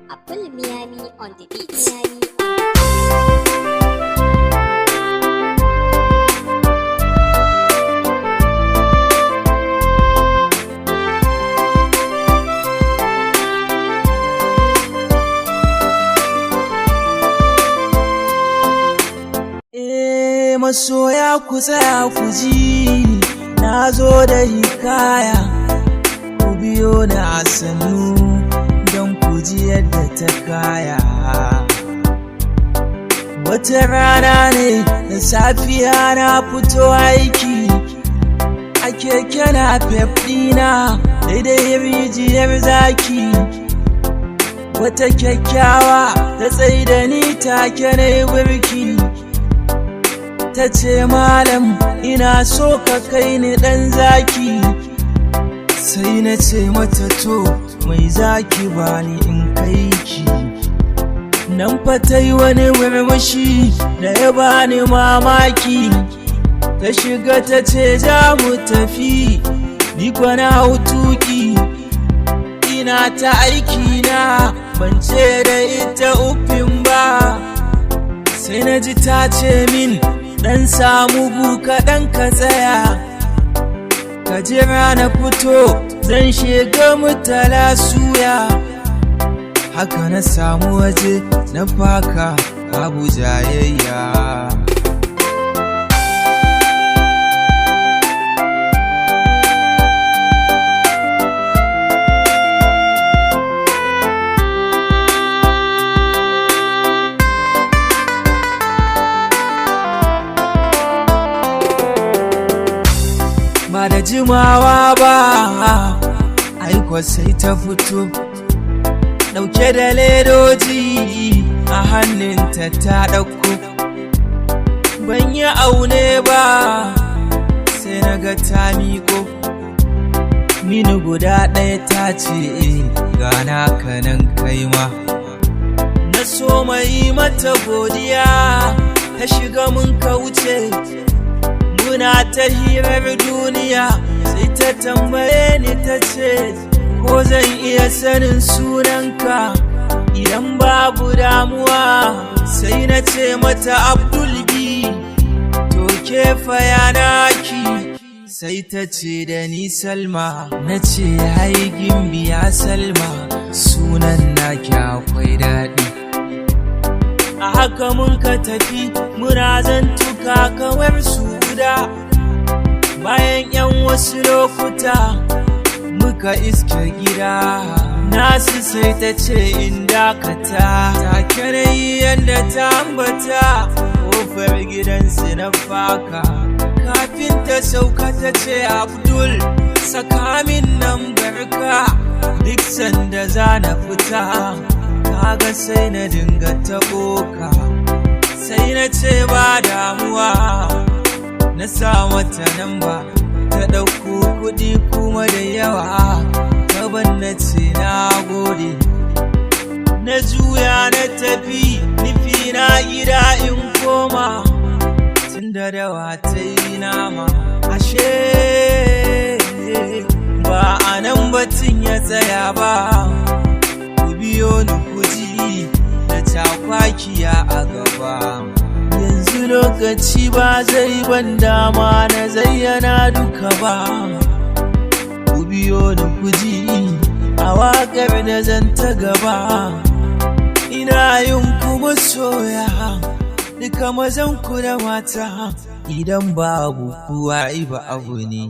Abdul Miami on the beat. Miami. Eh, masoya, ku tsaya ku ji, na zo da hikaya, ku biyo ni a sannu don ku ji yadda ta kaya. Wata rana ne da safiya na fito aiki a keke NAPEP ɗina, daidai Rijiyar Zaki. Wata kyakkyawa ta tsaida da ni, take na birki. Ta ce, "Malam, ina so ka kai ni Ɗan Zaki." Sai na ce mata, "To, mai zaki bani in kai ki?" Nan fa ta yi wani murmushi da ya bani mamaki. Ta shiga, ta ce za mu tafi, ni kwana hau tuki. Ina ta aiki na, ban ce da ita uffin ba, sai na ji ta ce min, "Dan samu gu kaɗan ka tsaya, ka jira na fito, zan shiga Murtala Suya." Haka na samu waje na faka, babu jayayya. Ba da jimawa ba aiko sai ta fito ɗauke da ledoji a hannunta ta ɗauko. Ban yi aune ba, sai na ga ta miƙo mini guda ɗaya, ta ce, "Ga naka nan kai ma." Na so mai mata godiya, ta shiga mun ka wuce. Muna ta hirar duniya, sai ta tambaye ni, ta ce, "Ko zan iya sanin sunanka idan babu damuwa?" Sai na ce mata, "Abdul B. To, ke fa ya naki?" Sai ta ce da ni, "Salma." Na ce, "Hai gimbiya Salma, sunan naki akwai daɗi." A haka mun ka tafi, muna zantuka kamar su guda. Bayan yan wasu lokuta muka iske gida nasu, sai ta ce in dakata. Take na yi yadda ta ambata, kofar gidansu na faka. Kafin ta sauka ta ce, "Abdul, saka min nan barka, duk sanda za na fita kaga sai na dinga taɓo ka." Sai na ce ba damuwa. Na sa mata namba, ta ɗauko kuɗi kuma da yawa ta ban. Na ce na gode, na juya na tafi, nufi na gida in koma, tun da dawa ta yi nama. Ashe ba a nan batun ya tsaya ba, ku biyo ni ku ji da cakwakiya a gaba. Yanzu lokaci ba zai ban dama na zayyana duka ba, ku biyo ni ku ji a waƙar da zan ta gaba. Ina yin kuma soya duka mazan ku da mata, idan babu kuwa ba abu ne.